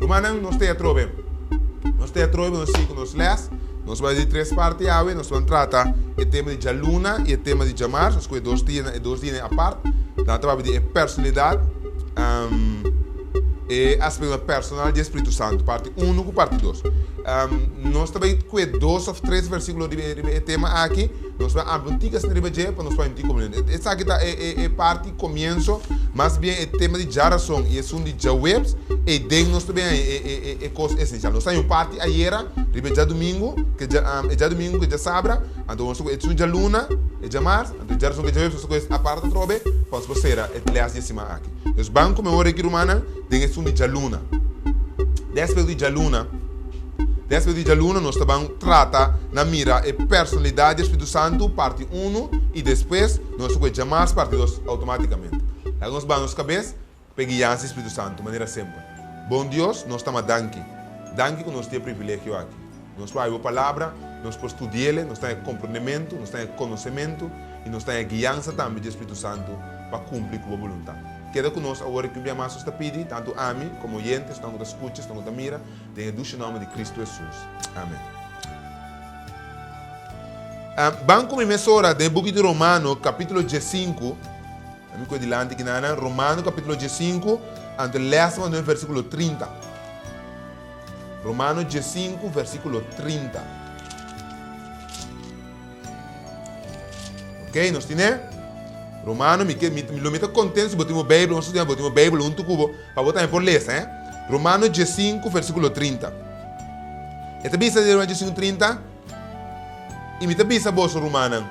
Rumannan, nos ta atrobe. Nos ta atrobe, nos sigui ku nos les. Nos bai di tres parti awe. Nos ban trata e tema di djaluna i e tema di djamars. Nos kohe dos dia, e dos dianan apart. Nan ta papia di e personalidat, e aspektonan personal di e Spiritu Santu, parti unu ku parti dos. Nos ta bai kohe dos òf tres versíkulo riba e tema aki. Nos bai amplia un tiki asina riba dje pa nos por un tiki komprende. Esaki ta e parti komienso, mas bien e tema di djarason i esun di djaweps, ei den nos ta bin haña e kos esensial. Nos ta haña un parti ayera riba e djadumingu, ke e djadumingu ku e djasabra, anto nos ta kohe esun djaluna, e djamars, anto e djarason ku e djaweps nos ta kohe apart atrobe pa nos por sera e les di e siman aki. Nos ban kume ora aki rumannan den esun di djaluna. Despues di djaluna. Despues di djaluna nos ta ban trata na mira e personalidad di e Spiritu Santu parti unu i despues nos ta kohe djamars parti dos automaticamente. Laga nos baha nos kabes pa e guiansa di Spiritu Santu manera semper. Bon Dios, nos ta ma danki. Danki ku nos tin e privilegio aki. Nos por habi bo palabra, nos por studiele, nos ta haña komprendementu, nos ta haña konosementu i nos ta haña guiansa tambe di e Spiritu Santu pa kumpli ku bo boluntat. Keda ku nos awor i ku un bia mas nos ta pidi, tantu ami komo oyente, esnan ku ta skucha, esnan ku ta mira, Den e dushi nomber di Cristo Jesus. Amen. Ban cu mi mesora den e buki di Romano, capitulo diesinku. Mi cu e dilanti kinana. Romano, capitulo diesinku, anto lesa mas den versiculo 30. Romano diesinku, versiculo 30. Ok, nos tine? Romano, mi ke, mi, lo mi ta kontent si bo tin bo Bijbel, nos studiante bo tin bo Bijbel huntu ku bo, pa bo tambe por lesa, eh. Romano 15, versíkulo 30. E ta bisa den Romano 15, 30, I mi ta bisa boso, rumannan,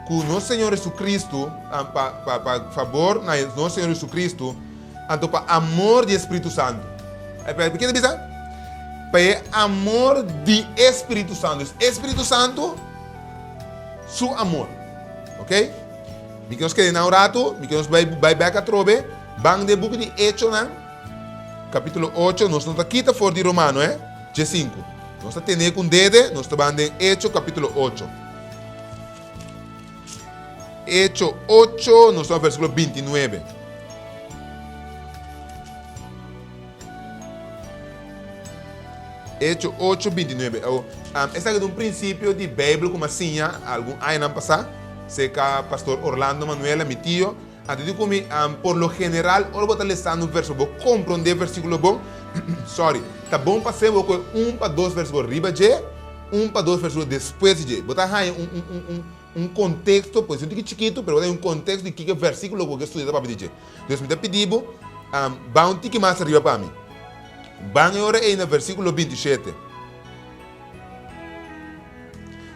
ku nos Señor Jesucristo, pa, pa, pa fabor na nos Señor Jesucristo, anto pa amor di e Spiritu Santu. E pa ke ta bisa? Pa e amor di e Spiritu Santu. E Spiritu Santu su amor. Ok? Mi ke nos keda na un ratu, mi ke nos bai bai bek atrobe, ban den buki di Echonan, kapitulo ocho, nos no ta kita for di Romano, eh, 15. Nos ta tene ku un dede, nos ta ban den Echo kapitulo ocho. Echo ocho, nos ta versíkulo 29. Echo ocho, 29. Oh, um, esaki ta un prinsipio di Beibel ku mi a siña algun añanan pasá serka Pastor Orlando Manuela, mi tio. Anto di ku mi, um, por lo general, ora bo ta lesando un verso, bo komprondé e versíkulo bon, sorry, ta bon pa ser bo kohe un pa dos versíkulo riba dje, un pa dos versíkulo despues di dje. Bo ta haña un, un, un, un, un konteksto, pues un tiki chikitu, pero bo ta haña un konteksto di kiko e versíkulo ku bo ke studia ta papia di dje. Dus mi ta pidi bo, ban un tiki mas ariba pa mi. Ban e ora ei na versíkulo 27.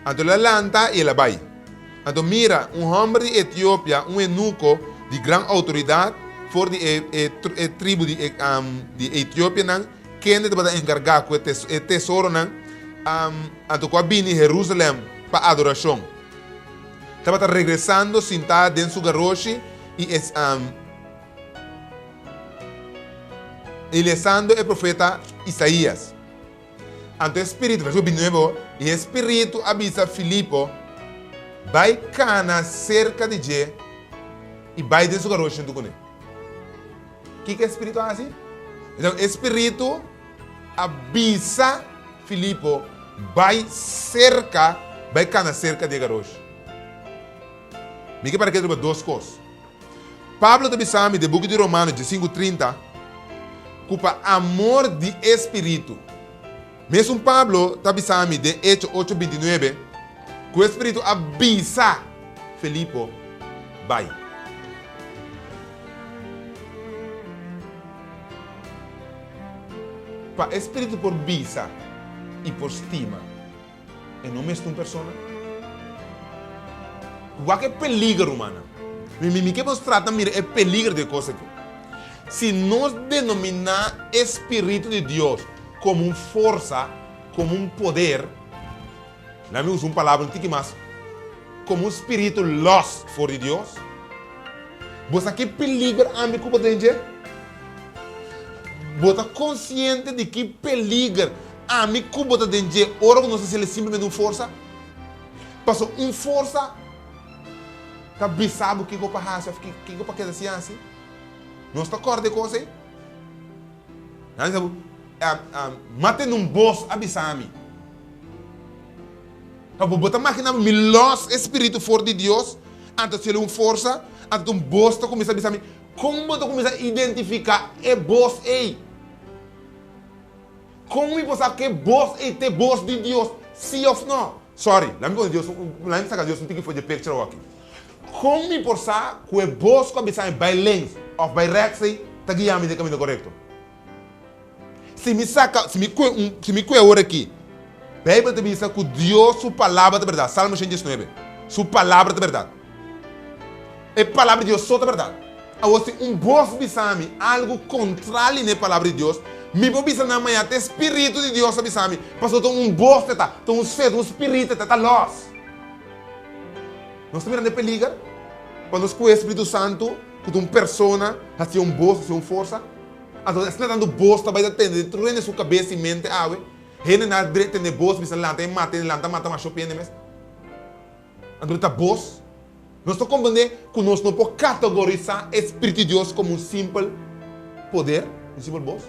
Anto el a lanta i el a bai. Anto mira, un hòmber di Etiopia, un enuko di gran outoridat for di e, e, e tribu di e, di etiopianan, kende tabata enkargá ku e tesoronan, anto ku a bini Herúsalèm pa adorashon, tabata regresando sintá den su garoshi i e i lesando e profeta Isaías. Anto e spiritu, versíkulo 29, i e spiritu a bisa Filipo, Bai kana serka di dje i bai den su garoshi huntu kuné. Kiko e spiritu a hasi? E spiritu a bisa Filipo, Bai serka, bai kana serka di e garoshi. Mi ke para ke riba dos kos. Pablo ta bisa mi den buki di Romano 15 30 ku pa amor di e spiritu. Mesun Pablo ta bisa mi den Echo 8 29 ku e spiritu a bisa Filipo bai. Pa e spiritu por bisa i por stima. E no mester un persona? Wak e peliger, rumannan. Mi, mi, mi ke nos trata mira e peliger di e kos aki. Si nos denominá e spiritu di Dios komo un forsa, komo un poder, laat mi usa un palabra un tiki mas, komo un spiritu lòs for di Dios, bo sa ki peliger ami ku bo ta den dje? Bo ta konsiente di ki peliger ami ku bo ta den dje ora ku nos ta sele simplemente un forsa? Pasobra un forsa ta bisa bo kiko pa hasi òf kiko pa keda sin hasi. Nos ta kòrda e kos ei? Nan bisa bo. M'a tende un bos a bisa mi. Pa bo ta magina mi los e spiritu for di Dios, anto si el un forsa, anto un bos ta kuminsá bisa mi. Kon bo ta kuminsá identifiká e bos ei? Kon mi por sa ku e bos ei ta e bos di Dios, sí òf nò? Sorry, laat mi pone Dios, laat mi saka Dios un tiki for di e picture awor aki. Kon mi por sa ku e bos ku a bisa mi bai links òf bai rèks ei ta guia mi den e kaminda korekto? Si mi saka, si mi kue un, si mi kue awor aki, Beibel ta bisa ku Dios su palabra ta bèrdat, Salmo 119, Su palabra ta bèrdat. E palabra di Dios so ta bèrdat. Awor si un bos bisa mi algu kontrali na e palabra di Dios, mi por bisa nan mañana ta e spiritu di Dios a bisa mi, pasobra ta un bos e ta, ta un ser, un spiritu e ta, ta lòs. Nos ta mirando e peliger pa nos kohe e Spiritu Santu ku ta un persona hasié un bos, hasié un forsa. Anto asina tantu bos ta bai ta tende den tur hende su kabes i mente awe. Hende na tende bos bisa lanta i mata hende, lanta mata masha hopi hende mes. Anto ta bos. Nos ta komprendé ku nos no por kategorisá e Spiritu di Dios komo un simpel poder, un simpel bos.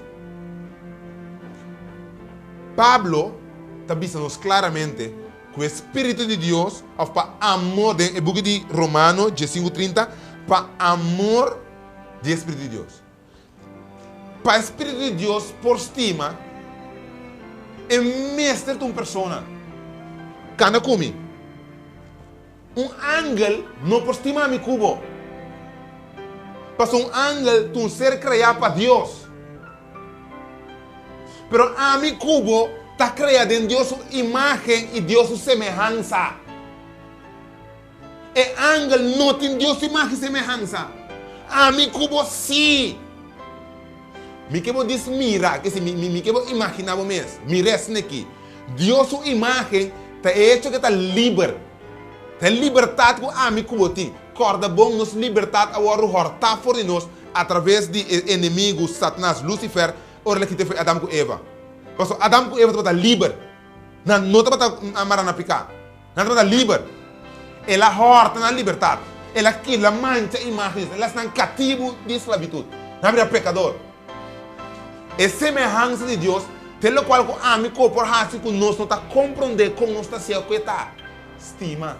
Pablo ta bisa nos klaramente ku e Spiritu di Dios, òf pa amor, den e buki di Romano diesinku 30, pa amor di e Spiritu di Dios. Pa e Spiritu di Dios por stima, e mester ta un persona. Kanda ku mi. Un angel no por stima mi ku bo. Pasobra un angel ta un ser kreá pa Dios. Pero ami ku bo ta kreá den Dios su imágen i Dios su semehansa. E angel no tin Dios su imagen i semehansa. Ami ku bo sí. Mi ke bo dis mira, ke si mi, mi, mi ke bo imaginá bo mes. Mira esne aki. Dios su imagen ta e hecho ke ta liber. Ta e libertat ku ami ku bo tin. Kòrda bon, nos libertat a wòrdu hòrtá for di nos atraves di e enemigu Satanas, Lucifer, ora el a kita for di Adam ku Eva. Pasobra Adam ku Eva tabata liber. Nan no tabata mará na piká. Nan tabata liber. El a hòrta nan libertat. El a kila mancha imágenes. El a hasi nan katibu di sklabitut. Nan a bira pekador. E semehansa di Dios ta e lokual ku ami ku bo por hasi ku nos no ta komprondé kon nos ta hasié ku e ta stima.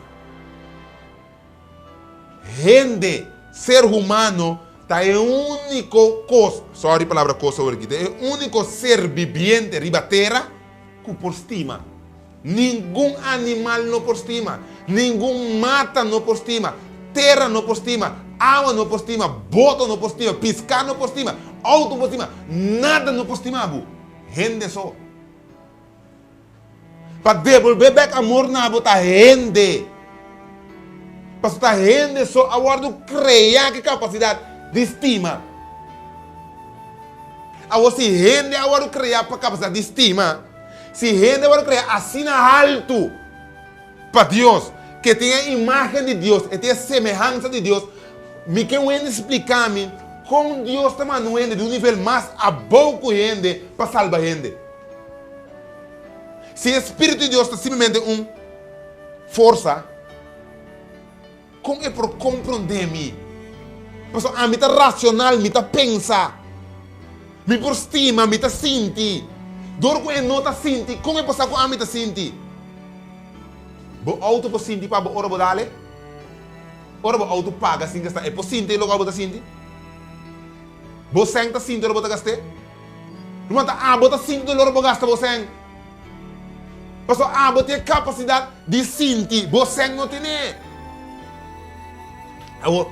Hende, ser humano, ta e úniko kos, sorry palabra kos awor aki, ta e úniko ser bibiente riba tera ku por stima. Ningun animal no por stima, ningun mata no por stima, tera no por stima, awa no por stima, boto no por stima, piská no por stima, outo no por stima, nada no por stima bo, hende so. Pa debolbé bèk amor na bo ta hende. Pasobra ta hende so a wòrdu kreá ku e kapasidat di stima. Awor si hende a wòrdu kreá pa kapasidat di stima, si hende a wòrdu kreá asina haltu pa Dios, ku e tin e imágen di Dios, e tin e semehansa di Dios, mi ke un hende splika mi kon Dios ta manda un hende di un nivel mas abou ku hende pa salba hende. Si e Spiritu di Dios ta simplemente un forsa, kon e por komprondé mi? Pasobra ami ta rasional, mi ta pensa, mi por stima, mi ta sinti. Dor ku e no ta sinti, kon e por sa ku ami ta sinti? Bo outo por sinti pa bo ora bo dale? Ora bo outo paga sin gasta, e por sinti loke bo ta sinti? Bo sèn ta sinti ora bo ta gast'é? Ruman ta abo ta sinti dolor ora bo gasta bo sèn. Pasobra abo tin e kapasidat di sinti, bo sèn no tene. Awor,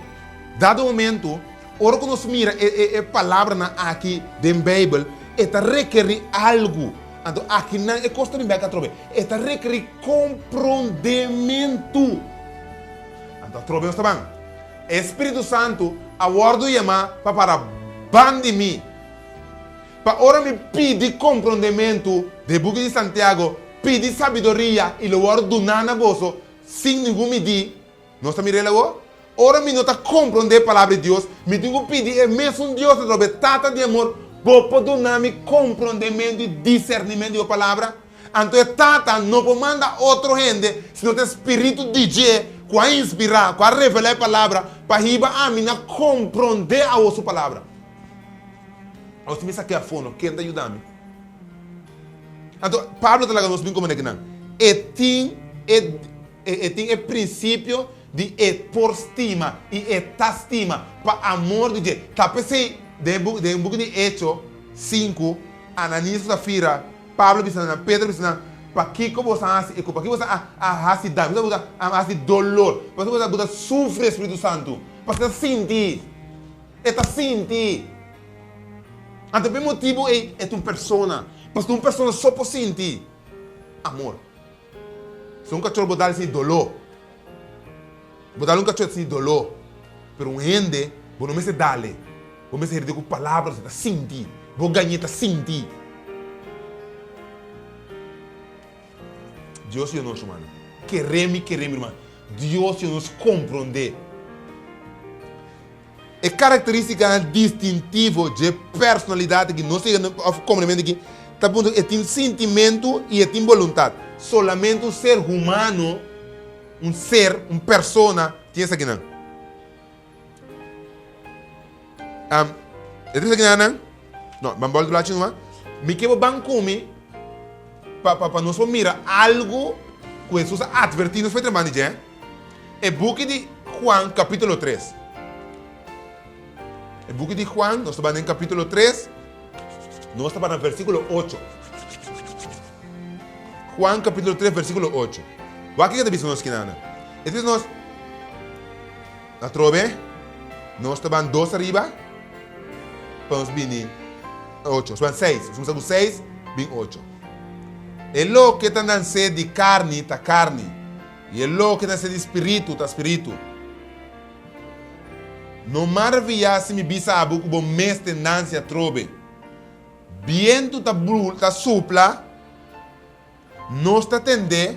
dado momento, ora ku nos mira e e e palabranan aki den Beibel, e ta rekerí algu. Anto akinan e kos ta bin bèk atrobe. E ta rekerí komprondementu. Anto atrobe nos ta ban. E Spiritu Santu a wòrdu yamá pa para ban di mi. Pa ora mi pidi komprondementu, den buki di Santiago, pidi sabiduria i lo wòrdu duná na boso sin ningun midí. Nos ta mira el awor? Ora mi no ta komprondé e Palabra di Dios, mi tin ku pidi e mesun Dios atrobe, Tata di amor, bo por duna mi komprondementu i disernimentu di bo Palabra? Anto e Tata no por manda otro hende, sino ta e Spiritu di dje ku a inspirá, ku a revelá e Palabra, pa hiba ami na komprondé awor su Palabra. Awor si mi sak'é afó, no, ken ta yuda mi? Anto Pablo ta laga nos bin komprendé kinan. E tin e e tin e prinsipio di e por stima i e ta stima pa amor di dje. Ta p'esei den e buki den e buki di Echo sinku Ananias ku Safira Pablo bisa nan, Pedro bisa nan, Pakiko boso a hasi e ku? Pakiko boso a a hasi daño? Pakiko boso a hasi dolor? Pakiko boso a bo ta sufri e Spiritu Santu? Pasobra e ta sinti, e ta sinti. Anto pa e motibu ei e ta un persona, pasobra un persona so por sinti amor. Si un kachor bo dal sin doló, bo dal un kachor sin doló, pero un hende bo no mester dal-e, bo mester herde ku palabra, e ta sinti, bo gañ'é ta sinti. Dios yuda nos rumannan. Kere mi kere mi ruman, Dios yuda nos komprondé e karakterístikanan distintivo dje personalidat aki. Nos yega na òf komprendimento aki ta punto e tin sintimentu i e tin boluntat. Solamente un ser humano, un ser, un persona tin esakinan. Um, e tin esakinan nan? No, ban bòlta blachi numa. Mi ke bo ban ku mi pa pa pa nos por mira algu ku Hesus a atvertí nos pa e trabou di dje. E buki di Juan kapítulo tres. E buki di Juan, nos ta ban den kapítulo tres, nos ta ban na versíkulo ocho. Juan kapítulo tres, versíkulo ocho. Wak kiko ta bisa nos kinana. E ta bisa nos, atrobe, nos ta ban dos ariba, pa nos bini ocho. Nos ban seis. Nos kuminsá ku seis, bin ocho. E loke ta nansé di karni ta karni, i e loke ta nansé di spiritu ta spiritu. No maraviyá si mi bisa abo ku bo mester nanse atrobe. Bientu ta bru ta supla, nos ta tend'é,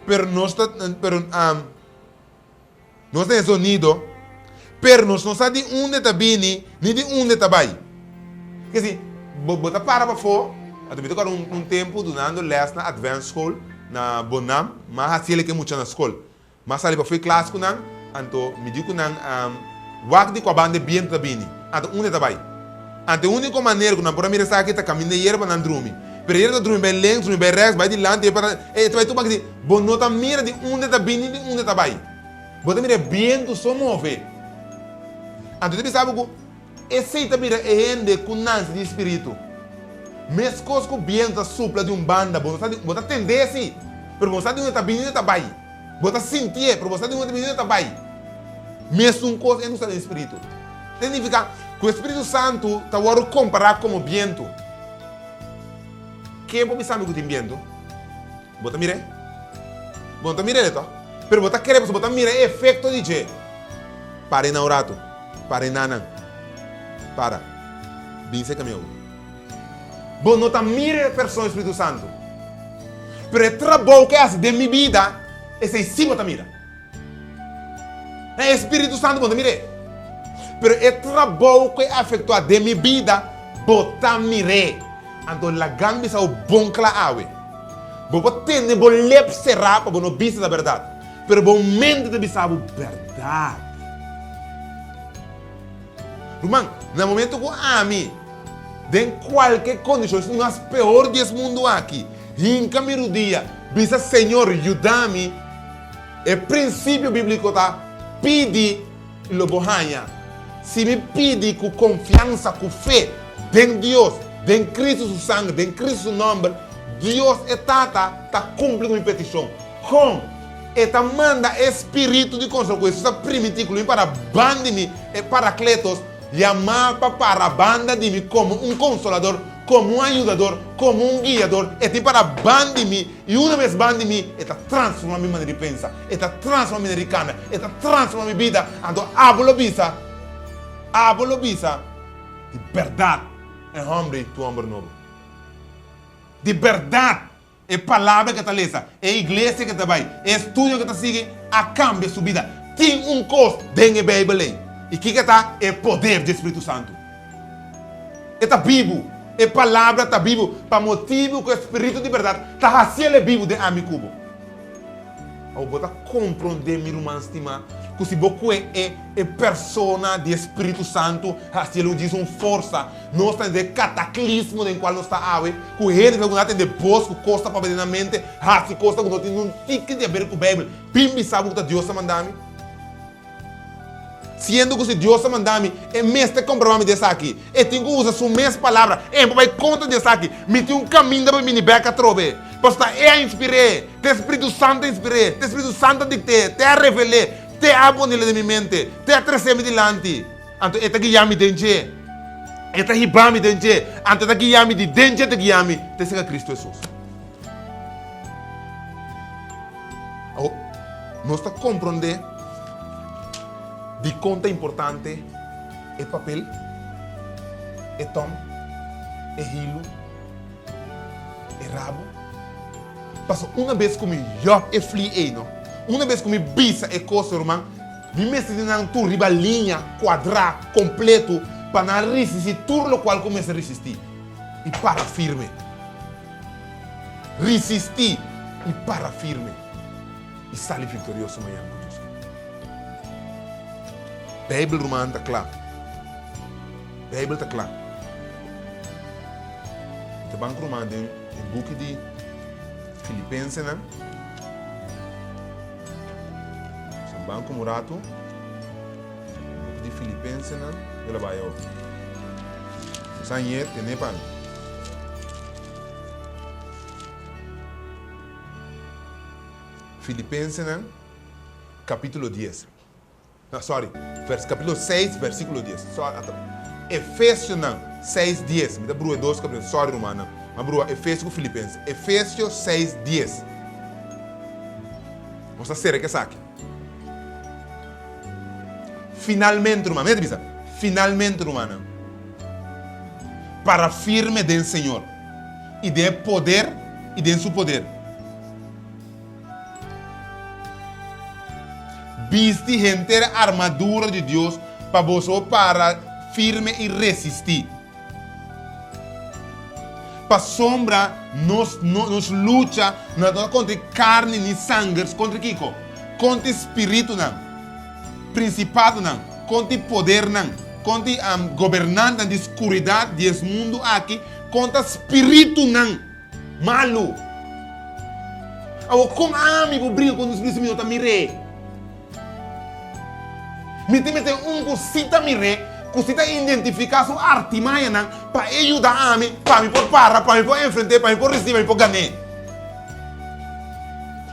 pero nos ta pero nos ta e zonido, pero nos no sa di unda e ta bini ni di unda e ta bai. Kesi, bo bo ta para pafó, anto mi ta kòrda un un tempu dunando lès na Advent School na Bonam, m'a hasi el ke mucha na skol. M'a sali pafó e klas ku nan, anto mi di ku nan, Wak di kua banda e bientu ta bini, anto unda e ta bai? Anto e úniko manera ku nan por a mira esaki ta kaminda e yerba nan drumi. Pero e yerba ta drumi bai links, drumi bai rèks, bai dilanti, bai patras, e ta bai tur banda. Bo no ta mira di unda e ta bini ni di unda e ta bai. Bo ta mira e bientu so move. Anto e ta bisa bo ku esei ta bira e hende ku nansi di spiritu. Meskos ku bientu ta supla di un banda, bo no sa di, bo ta tend'é si, pero bo no sa di unda e ta bini ni unda e ta bai. Bo ta sintié, pero bo sa di unda ta bini, unda ta bai. Mesun kos e usa den spiritu. Ta signifiká ku e Spiritu Santu ta wòrdu kompará komo bientu. Ken por bisa mi ku tin bientu? Bo ta mir'é? Bo no ta mir'é tò? Pero bo ta kere pasobra bo ta mira e efekto di dje. Para einan un ratu. Para einanan. Para. Bin serka mi awor. Bo no ta mira e persona Spiritu Santu. Pero e trabou ku e hasi den mi bida, esei sí bo ta mira. E Spiritu Santu bo no ta mir'é. Pero e trabou ku e afektuá den mi bida, bo ta mir'é. Anto laga mi bisa bo bon kla awe. Bo por tene bo lep será pa bo no bisa ta bèrdat, pero bo mente ta bisa bo bèrdat. Ruman, na momento ku ami, den kualke kondishon, esei mas peor di es mundu aki, hinka mi rudia, bisa Señor, yuda mi, e prinsipio bíbliko ta, pidi i lo bo haña. Si mi pidi ku konfiansa, ku fe den Dios, den Kristu su sanger, den Kristu su nòmber, Dios e Tata ta kumpli ku mi petishon. Kon? E ta manda e spiritu di konsuelo ku Hesus a primintí ku lo bin para banda di mi, e Parakletos, yamá pa para banda di mi komo un konsolador, komo un ayudador, komo un guiador. E tin para banda di mi, i una bes banda di mi, e ta transformá mi manera di pensa, e ta transformá mi manera di kana, e ta transformá mi bida. Anto abo lo bisa, abo lo bisa, Di bèrdat e hòmber ta un hòmber nobo. Di bèrdat! E palabra ke ta lesa, e iglesia ke ta bai, e estudio ke ta sigui a kambia su bida. Tin un kos den e Beibel ei. I kiko ta? E poder dje Spiritu Santu. E ta bibu. E palabra ta bibu pa motibu ku e Spiritu di bèrdat ta hasiel e bibu den ami ku bo. Awor bo ta komprondé, mi ruman stimá, ku si bo kue e e persona di e Spiritu Santu hasi el un djis un forsa. Nos ta den e kataklismo den kual nos ta awe, ku hende ku a tende bos ku kos ta papia den nan mente, hasi kosnan ku no tin nun tiki di aber ku Beibel. Bin bisa bo ku ta Dios a manda mi. Siendo ku si Dios a manda mi, e mester komprobá mi di esaki. E tin ku usa su mes palabra. E por bai kontra di esaki. Mi tin un kaminda pa bini bèk atrobe. Pasobra ta E a inspir'é. Ta e Spiritu Santu a inspir'é. Ta e Spiritu Santu a dikt'é. Ta E a revel'é. Ta E a ponel'é den mi mente. Ta E a tres'é mi dilanti. Anto E ta guia mi den dje. E ta hiba mi den dje. Anto E ta guia mi di den dje ta guia mi te serka Kristu Hesus. Awor, nos ta komprondé dikon ta importante e papel, e tòm, e hilu, e rabo. Pasobra una bes ku mi yòp e fli ei, no, una bes ku mi bisa e kos, ruman, mi mester tin nan tur riba liña, kuadrá, kompletu, pa nan risistí tur lokual ku mester risistí i para firme. Risistí i para firme i sali viktorioso mañan ku Dios ke. Beibel ruman ta kla. Beibel ta kla. Mi ta ban ku ruman den e buki di Filipensenan. Nos a ban ku un ratu. Buki di Filipensenan. Yo la bai awo. Nos a ñe tene pa mi. Filipensenan capítulo 10. No, sorry, vers, capítulo 6, versículo 10. Sorry, ata, Efesionan 6, 10. Mi ta brua e dos capítulo, sorry rumannan. Mi a brua Efesio cu Filipense. Efesio 6, 10. Nos ta cera cu esaki. Finalmente, ruman, mira ta bisa, finalmente, rumannan, para firme den Señor i den e poder i den su poder. Bisti henter e armadura di Dios pa boso para firme i resistí. Pasobra nos no nos lucha no ta kontra e karni ni sanger, kontra kiko? Kontra e spiritunan, prinsipadonan, kontra e podernan, kontra e gobernantenan di skuridat di es mundu aki, kontra spiritunan malu. Awor, kon ami por bringa kontra un spiritu si mi no ta mir'é? Mi tin mester un ku si ta mir'é, ku si ta identifiká su artimañanan pa e yuda ami, pa mi por para, pa mi por enfrent'é, pa mi por resistí, pa mi por gan'é.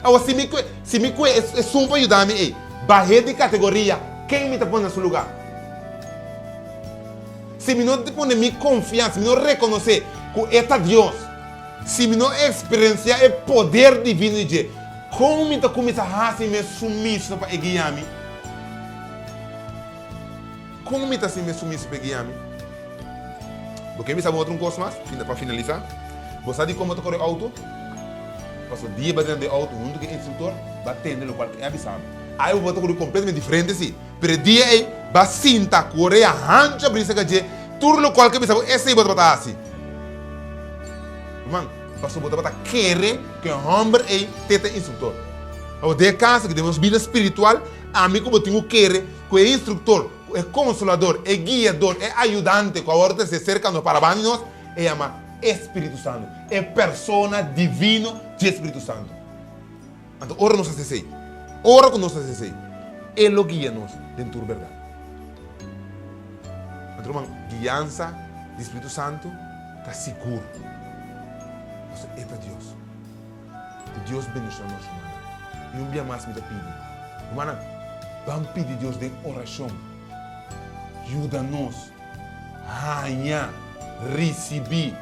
Awor, si mi kue, si mi kue esun pa yuda mi ei, bah'é di kategoria, ken mi ta pone na su lugá? Si mi no pone mi konfiansa, si mi no rekonosé ku e ta Dios, Si mi no eksperensiá e poder divino di dje, kon mi ta kuminsá hasi mi mes sumiso pa e guia mi? Kon mi ta hasi mi mes sumiso pa e guia mi? Bo ke bisa bo otro un kos mas pa finalisá? Bo sa dikon bo ta kore outo? Pasobra dia bo a drenta den outo huntu ku e instruktor, bo a tende lokual ku e a bisa bo. Ai bo ta kore kompletamente diferente si, pero e dia ei bo a sinta ku orea hanchu a brisa ka dje, tur lokual ku e bisa bo esei bo tabata hasi. Ruman, pasobra bo tabata kere ku e hòmber ei te ta instruktor. Awor, den e kaso aki, den nos bida spiritual, ami ku bo tin ku kere ku e instruktor, ku e konsolador, e guiador, e ayudante ku awor ta ser serka nos, para banda di nos, e yama e Spiritu Santu, e persona divino dje Spiritu Santu. Anto ora nos hasi esei, ora ku nos hasi esei, e lo guia nos den tur bèrdat. Anto ruman, guiansa di Spiritu Santu ta sigur, pasobra e ta Dios. Ku Dios bendishona nos, rumannan. I un bia mas mi ta pidi, rumannan, ban pidi Dios den orashon, yuda nos haña, risibí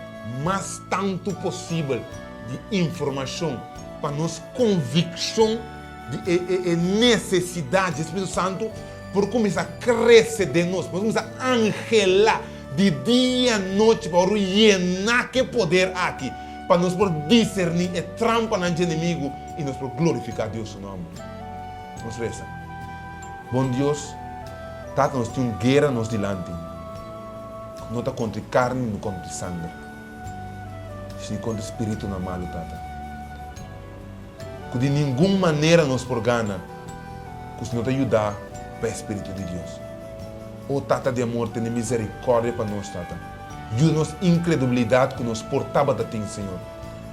mas tantu posibel di informashon pa nos konvikshon di e e nesesidat di e Spiritu Santu por kuminsá krese den nos, por kuminsá anhelá di dia i anochi pa wòrdu yená ku e poder aki, pa nos por diserní e trampanan dje enemigu i nos por glorifiká Dios su nòmber. Nos resa. Bon Dios, Tata nos tin un guera nos dilanti, ku no ta kontra e karni ni kontra e sanger, sino kontra e spiritunan malu, Tata. Ku di ningun manera nos por gana ku si no ta yuda. pa e Spiritu di Dios. O Tata di amor, tene miserikòrdia pa nos, Tata. Yuda nos inkredubilidat ku nos por tabata tin, Señor.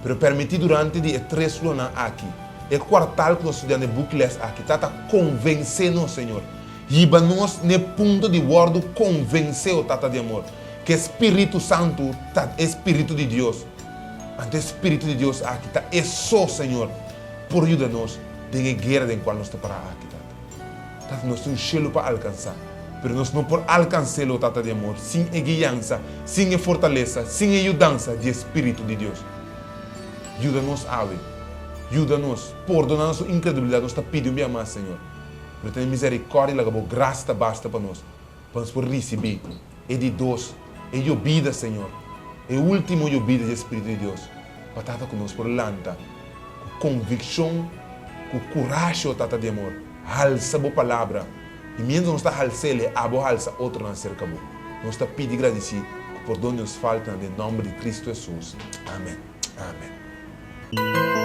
Pero permití durante di e tres lunanan aki, e kuartal ku nos studiando e buki les aki, Tata, konvensé nos, Señor. Hiba nos n'e punto di wòrdu konvensé, o Tata di amor, ku e Spiritu Santu ta e Spiritu di Dios. Anto e Spiritu di Dios aki ta e so, Señor, por yuda nos den e guera den kual nos ta pará aki, Tata. Tata, nos tin un shelu pa alkansá, pero nos no por alkans'é, o Tata di amor, sin e guiansa, sin e fortalesa, sin e yudansa di e Spiritu di Dios. Yuda nos awe. Yuda nos. Pordoná nos inkredulidat. Nos ta pidi un bia mas, Señor. Pero tene miserikòrdia i laga bo grasia ta basta pa nos, pa nos por risibí e di dos, e yobida, Señor, e último yobida di e Spiritu di Dios, pa Tata ku nos por lanta ku konvikshon, ku kurashi, o Tata di amor, halsa bo palabra, i miéntras nos ta hals'el, abo halsa otronan serka bo. Nos ta pidi i gradisí ku pordon di nos faltanan den nòmber di Kristu Hesus. Amèn. Amèn.